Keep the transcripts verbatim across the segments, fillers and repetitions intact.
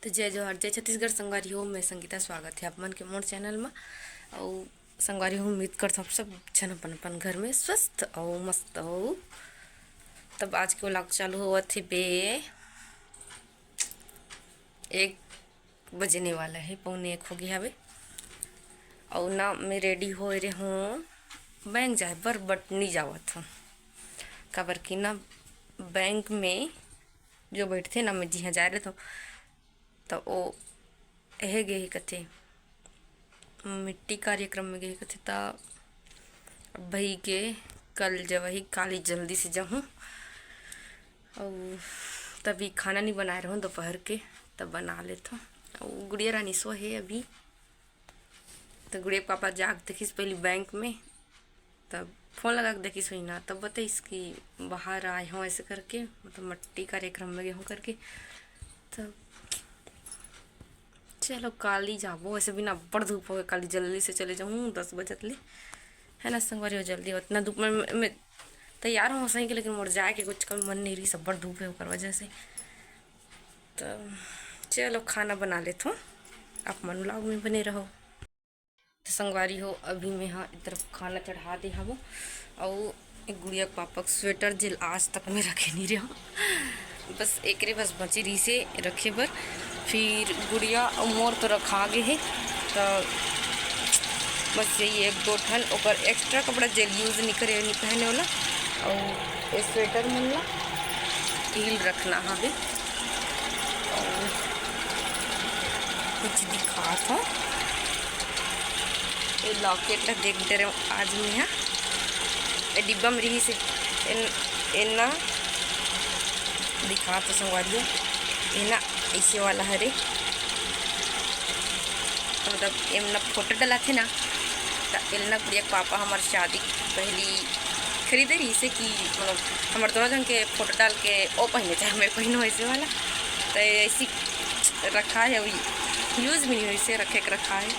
तो जय जोहार, जय छत्तीसगढ़ संगवारी हो, मैं संगीता, स्वागत है आप मन के मोर चैनल में। अउ संगवारी हो, उम्मीद करथों आप सब झन अपन अपन घर में स्वस्थ अउ मस्त हो। तब आज के vlog चालू होवत हे बे एक बजने वाला है, पौने एक हो गया हवे। अउ ना मैं रेडी होए रहे हूँ बैंक जाए बर, बट नहीं जावत हूँ, काबर कि ना बैंक में जो बैठथे ना, मैं जिहाँ जाए रहथों, त ओ एहे गे हे कथे, मिट्टी कार्यक्रम में गे हे कथे, त अब भाई के कल जवही, काली जल्दी से जाहूँ। अउ तभी खाना नहीं बनाए रहूँ दोपहर के, तब बना लेथों। अउ गुड़िया रानी सो हे अभी, तो गुड़िया के पापा जाके देखिस पहली बैंक में, तब फोन लगा के देखिस होही ना, तब बताइस कि बाहर आए हों ऐसे करके, मतलब मट्टी कार्यक्रम में गे हों करके। तब चलो काली जाबो, वैसे भी ना अब्बड़ धूप होगे, काली जल्दी से चले जाहूँ दस बजत ले, है ना संगवारी हो, जल्दी उतना धूप में मैं तैयार हों सही के, लेकिन मोर जाए के कुछ कम मन नहीं रहिस, अब्बड़ धूप है ओकर वजह से। तो चलो खाना बना लेथों, आप मन vlog में बने रहो। तो संगवारी हो, अभी मैं हा ए तरफ खाना चढ़ा दे हवों, अउ गुड़िया के पापा के स्वेटर जेल आज तक मैं रखे नहीं रहे हूँ, बस एकरे बस बचे रहिसे रखे बर। फिर गुड़िया अउ मोर तो रखा गे हे, तो बस यही एक दो ठन ओकर एक्स्ट्रा कपड़ा जेल यूज नहीं करे, नहीं पहने वाला, अउ ये स्वेटर मन ला ढील रखना हवे। अउ कुछ दिखात हूँ। ये लॉकेट ला देख डरे आज मैं हा। ये डिब्बा में रहिस हे। एन-, एन ना दिखात हूँ संगवारी हो। ये ना ऐसे वाला हरे। मतलब एम ना फोटो डलाथे ना, त एल ना गुड़िया के पापा हमर शादी के पहली खरीदे रहिस हे कि मतलब हमर दोनों जन के फोटो डाल के ओ पहने चाहे मैं पहनूँ ऐसे वाला। तो ऐसी रखा है, अभी यूज भी नहीं होइस हे, रखे के रखा है।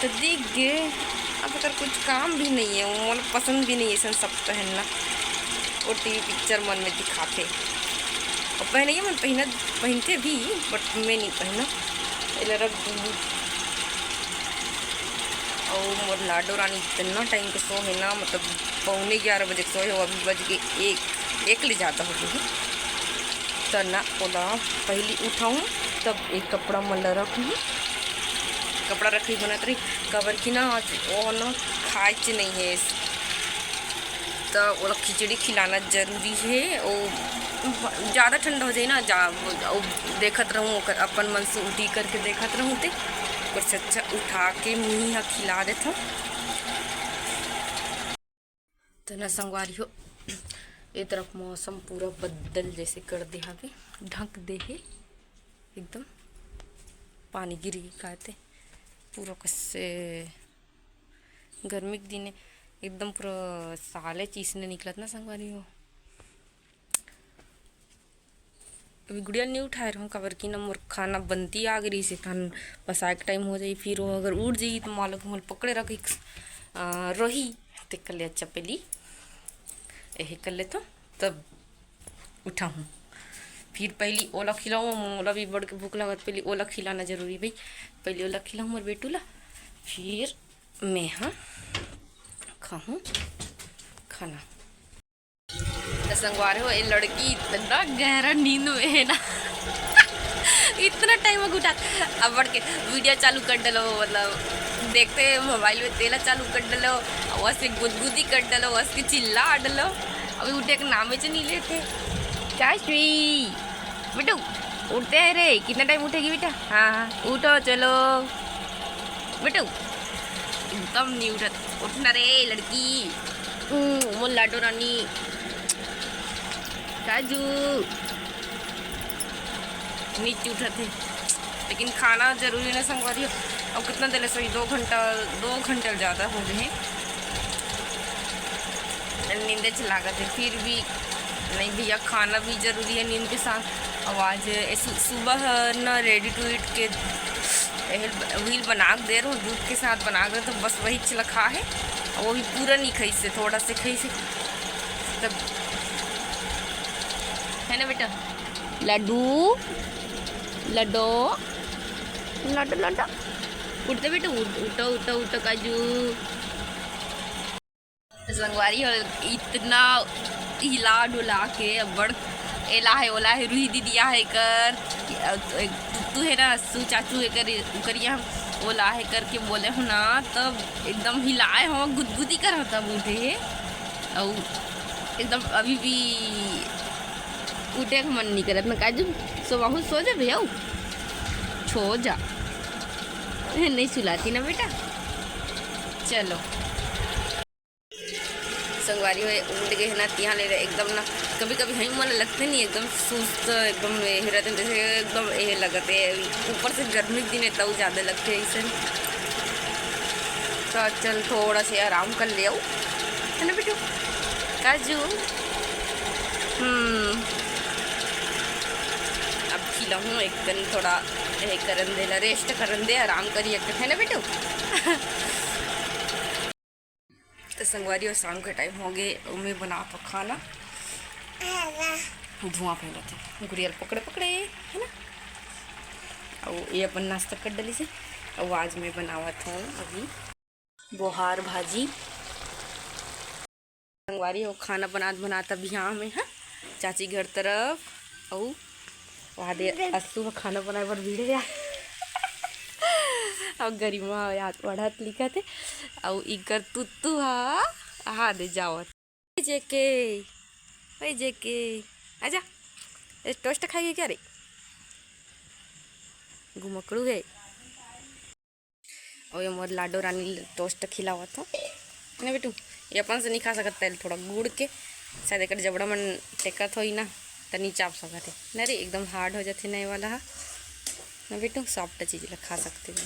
तो दिख गे, अब अगर कुछ काम भी नहीं है, वो मोला पसंद भी नहीं है ऐसन सब पहनना। वो टीवी पिक्चर मन में दिखाथे, और पहनइया मन पहनत, पहनथे भी, बट मैं नहीं पहनों, एला रख दूँगी। अउ मोर लाडो रानी इतना टाइम के सो हे ना, मतलब पौने ग्यारह बजे के सोए हो, अभी बज गे एक, एक ले जादा हो गे हे। त ना ओला पहली उठाहूँ, तब एक कपड़ा मन ला रखहूँ, कपड़ा रखही बनत रही, काबर कि ना आज ओ ना खाएच नहीं हे, त ओला खिचड़ी खिलाना जरूरी हे। ओ ब-, ज़्यादा ठंडा हो जाए ना, जा, ओ देखत रहूँ ओकर, अपन मन से उठी करके देखत रहूँ, ते ओकर से अच्छा उठा के मुँही हा खिला देथों। तो ना संगवारी हो, ए तरफ मौसम पूरा बदल जैसे कर दे हवे, ढक दे हे एकदम, पानी गिर गे काते पूरा, कसे गर्मी के दिन एकदम पूरा साले चीसने निकलत ना संगवारी हो। अभी गुड़िया नहीं उठाए रहूँ, काबर कि ना मोर खाना बनती आ गई से, तहन बसाए के टाइम हो जाई, फिर वो अगर उठ जाई तो मालक मोल पकड़े रखी, आ, रही, ते कर ले अच्छा पहली यही कर लेथों, तब उठाहूँ। फिर पहली ओला खिलाऊँ, मोला भी बड़ के भूख लगत, पहली ओला खिलाना जरूरी भाई, पहली ओला खिलाऊँ मोर बेटू ला, फिर मैं हा खाहूँ खाना। त संगवारी हो, ये लड़की इतना गहरा नींद में है ना इतना टाइम में उठा, अब बढ़ के वीडियो चालू कर डलो, मतलब देखते मोबाइल में तेला चालू कर डलो, वैसे गुदगुदी कर डलो, वैसे चिल्ला डलो, अभी उठे के नामे च नहीं लेते। क्या स्वी बेटू, उठते हैं रे, कितना टाइम उठेगी बेटा? हाँ हाँ उठो चलो बेटू, एकदम नहीं उठत, उठना रे लड़की। हम्म, मोर लाडो रानी। काजू। नीचे उठत हे। लेकिन खाना जरूरी ना संगवारी हो। अब कितना देर से, दो घंटा, दो घंटा ज़्यादा हो गए हैं। नींदे च लागत है, फिर भी नहीं भैया, खाना भी जरूरी है नींद के साथ। अब आज ऐसे सुबह ना ready to eat के रील बना के दे रहे हो, दूध के साथ बना के दे, तो बस वही चला खा है। और वो भी पूरा नहीं खाई से, थोड़ा से खाई से तब, है ना बेटा? लाडू, लड्डू, लड्डू, लड्डू। उठते बेटू, उठ, उठो, उठो, उठो, काजू। संगवारी हो, इतना हिला डुला के अब्बड़ एला हे, ओला हे, रूही दीदी आहे कर, तू हे ना, सु चाचू हे कर, उकरिया ओला हे करके बोले हो ना, तब एकदम हिलाए हो, गुदगुदी कर हो, तब उठे हे। अउ एकदम अभी भी उठे के मन नहीं करत ना, काजू, सोवाहू, सो जा भैया, छो जा। नहीं सुलाती ना बेटा, चलो। संगवारी हो, उठ गए हे ना, तिहा ले एकदम ना, कभी कभी हई मन लगते नहीं, एकदम सुस्त, एकदम ये रहते, जैसे एकदम ये लगते, ऊपर से गर्मी के दिन है, तब ज्यादा लगते हैं ऐसे। तो चल, थोड़ा से आराम कर ले, है ना बेटू? काजू, हम्म, अब खिलाऊँ एक कन, थोड़ा ये करन दे ला, रेस्ट करन दे, आराम करी एक कन, है ना बेटू? तो संगवारी हो, शाम के टाइम हो गए, मैं बनात हो खाना, धुआं फैलत है, गुड़िया ल पकड़े पकड़े, है ना? अउ ये अपन नाश्ता कर डली से। अउ आज मैं बनावत हूँ अभी बोहार भाजी। संगवारी हो, खाना बनात बनात अभी हाँ मैं, हाँ, चाची घर तरफ, अउ वहाँ दे अस्सू ह खाना बनाए बर भीड़े यार। अउ गरिमा याद पढ़त लिखत हे, अउ इकर तुत्तू हा, हा दे जावत। ओए जेके, ओए जेके, आजा। ए, टोस्ट खाएगी क्या रे? घुमकड़ू है। और ये मोर लाडो रानी ल टोस्ट खिलावत हो, है ना बेटू? ये अपन से नहीं खा सकत, पहले थोड़ा गुड़ के, शायद एकर जबड़ा मन टेकत होई ना, त नहीं चाप सकत है ना रे, एकदम हार्ड हो जाथे ना ये वाला हा। ना बेटू, सॉफ्ट चीज ला खा सकते हो।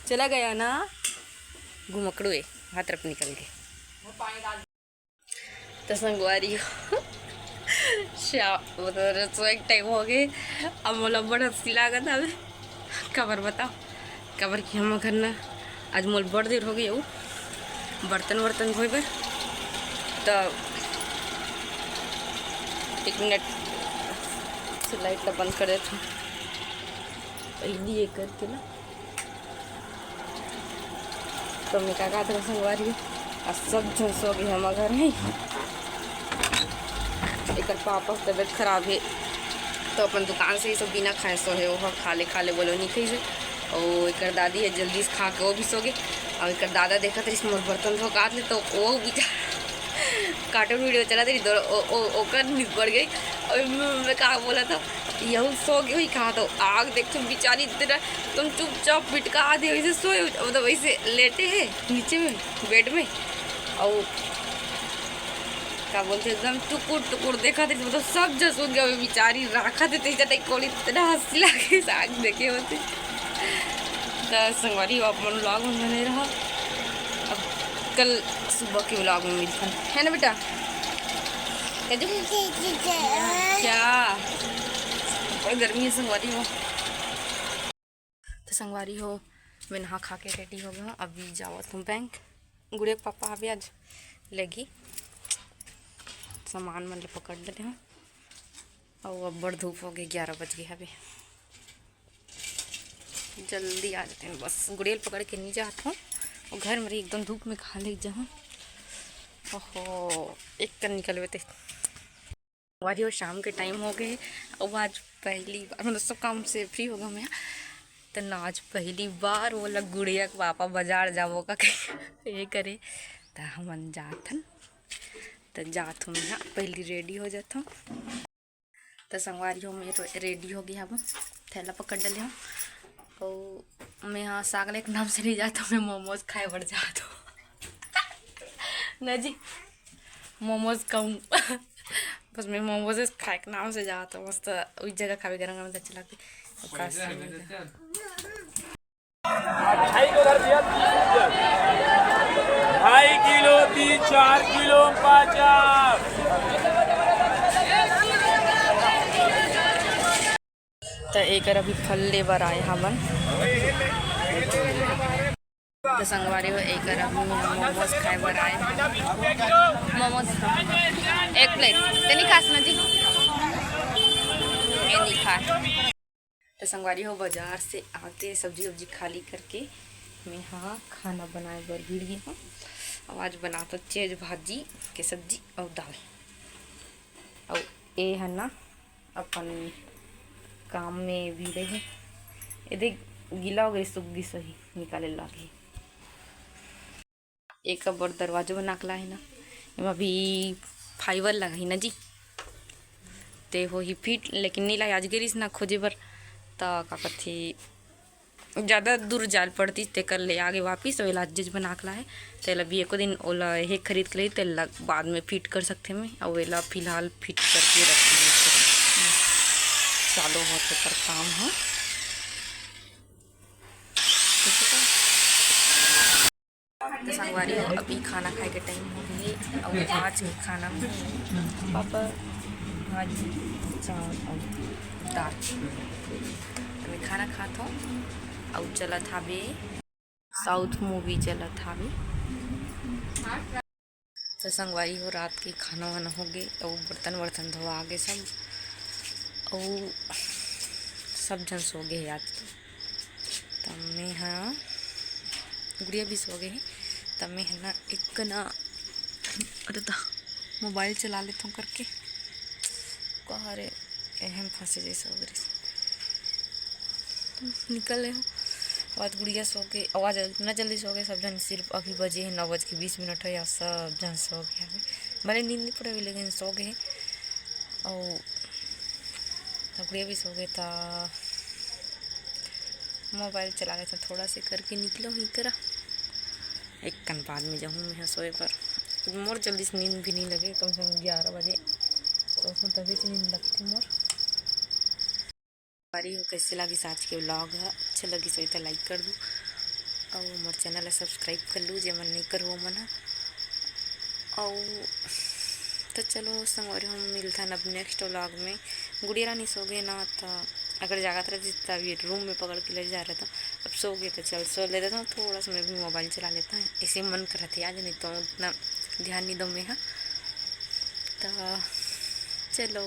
चला गया ना घुमकड़ू, ए हाथ तरफ निकल के। तो संगवारी हो, शा-, मतलब रसोई के टाइम हो गए। अब मोला बड़ हंसी लागत हवे। काबर बताओ, काबर कि हम घर ना आज मोल बड़ देर हो गई हो बर्तन वर्तन धोए बर। तो एक मिनट से लाइट ला बंद कर देता हूँ, पहली ये करके ना। तो मैं का कहत रहा संगवारी, आज सब झन सो गए हम घर में। एकर पापा के तबीयत खराब है, तो अपन दुकान से ही सब बिना खाए सो है, वो खा ले खा ले बोलो नहीं खाई से। और एकर दादी है जल्दी से खा के वो भी सो गए। और एकर दादा देखत रही मोर बर्तन धो काट ले, तो वो बेचारा कार्टून वीडियो चला दे रही, दो-, ओ-, ओ-, ओकर निपट गई। और मैं, मैं का बोला था, यहू सो गई हुई कहा तो आग देख तो बेचारी इतना तुम चुपचाप पिटका दे वैसे सोए, मतलब वैसे लेटे है नीचे में बेड में। और का बोलते एकदम टुकुर टुकुर देखा थे, मतलब सब जस उठ गया बेचारी राखा थे तेजा टाइप कोली, इतना हंसी लगे आग देखे होते। तो संगवारी हो अपन व्लॉग में बने रहा, अब कल सुबह के व्लॉग में मिलते हैं, है ना बेटा? क्या जो क्या और गर्मी है संगवारी हो। तो संगवारी हो, मैं नहा खा के रेडी हो गया हूँ, अभी जावत हूँ बैंक। गुड़िया के पापा अभी आज लेगी सामान मन ले पकड़ लेते हैं। और अब्बड़ धूप हो गई, ग्यारह बज गए अभी। जल्दी आ जाते हैं, बस गुड़िया ल पकड़ के नहीं जात हूँ। और घर में रही एकदम धूप में कहाँ ले जाऊँ। ओहो, एक कन निकलवे ते। वारी हो, शाम के टाइम हो गए। और आज पहली बार, मतलब सब काम से फ्री हो गया मैं, तो ना आज पहली बार वो लोग गुड़िया के पापा बाजार जाबो का ये करे, तो हमन जात हन। तो जात हूँ मैं, पहली रेडी हो जात हूँ। तो संगवारी हो, मैं रे-, रेडी हो गया हूँ, थैला पकड़ डले हूँ। और मैं हाँ साग लेके नाम से नहीं जाता हूँ, मैं मोमोज खाए बर जाता हूँ। ना जी, मोमोज खाऊँ। बस मैं मोमोज खाए के नाम से जाता हूँ, मस्त उस जगह खावे गरम गरम अच्छा लगते। अब का ढाई किलो तीन, चार किलो पाँच। तो एकर अभी फल ले बर आए हमन। तो संगवारी हो, एकर अभी मोमोज खाए बर आए। मोमोज एक प्लेट। ते नहीं खास ना जी? ये नहीं खा। त संगवारी हो, बाजार से आते सब्जी उब्जी खाली करके मैं हा खाना बनाए बर भिड़ गे हूँ। अउ आज बनात हो चेज भाजी के सब्जी अउ दाल। अउ ए ह ना अपन काम में भिड़े हे। ए देख, गीला हो गई, सूख गिस, वही निकाले लागही। एक अब्बड़ दरवाजा बना के लाहे ना, एमा भी फाइबर लगा ही ना जी, ते होही फिट, लेकिन नी लाए, आज गे रिस ना खोजे बर, त का कथे, ज़्यादा दूर जाल पड़तिस, तेकर ले आगे वापिस, अउ एला आज बना के लाहे, तेला भी एको दिन ओला हे खरीद के लही, तेला बाद में फिट कर सकथे मैं, अउ एला फिलहाल फिट करके रख, चालू होथे पर काम ह। तो संगवारी हो, अभी खाना खाए के टाइम हो गई है। अउ आज के खाना में पापड़, भाजी, चावल अउ दाल। तो मैं खाना खात हूँ अउ चलत हावे साउथ मूवी चलत हावे। तो संगवारी हो, रात के खाना वाना हो गए अउ बर्तन वर्तन धोआ गए सब, अउ सब झन सो गए आज तो। त मैं हा, गुड़िया भी सो गए हे, त मैं हा ना एक ना, अरे दा, मोबाइल चला लेथों करके, कहा रे, एहम फंसे जैसे हो गए। निकल ले हो। आज गुड़िया सो के, आज इतना जल्दी सो गए सब जन, सिर्फ अभी बजे हे नौ बज के बीस मिनट हो, या सब जन सो गए हवे। भले नींद नहीं पड़े, लेकिन सो गए। अउ गुड़िया भी सो गए, त मोबाइल चला लेथों थोड़ा से करके निकलो ही करा। एक कन बाद में जाहूँ मैं सोए पर। मोर जल्दी से नींद भी नहीं लगे, कम से कम ग्यारह बजे तो उसमें तभी से नींद लगती मोर। संगवारी हो, कैसे लागिस आज के vlog ह? अच्छा लगिस होही त like कर दू, अउ मोर channel ला subscribe कर लू, जेमन नहीं करो ओमन ह। अउ त चलो संगवारी हो, मिलथन अब next vlog में। गुड़िया रानी सो गए ना, त अगर जागत रहती त अभी रूम में पकड़ के ले जा रहे, त अब सो गए त चल सो ले देता हूँ। थोड़ा सा मैं भी मोबाइल चला लेता हूँ, ऐसे मन करत है आज, नहीं तो उतना ध्यान नहीं दो मैं हा। त चलो।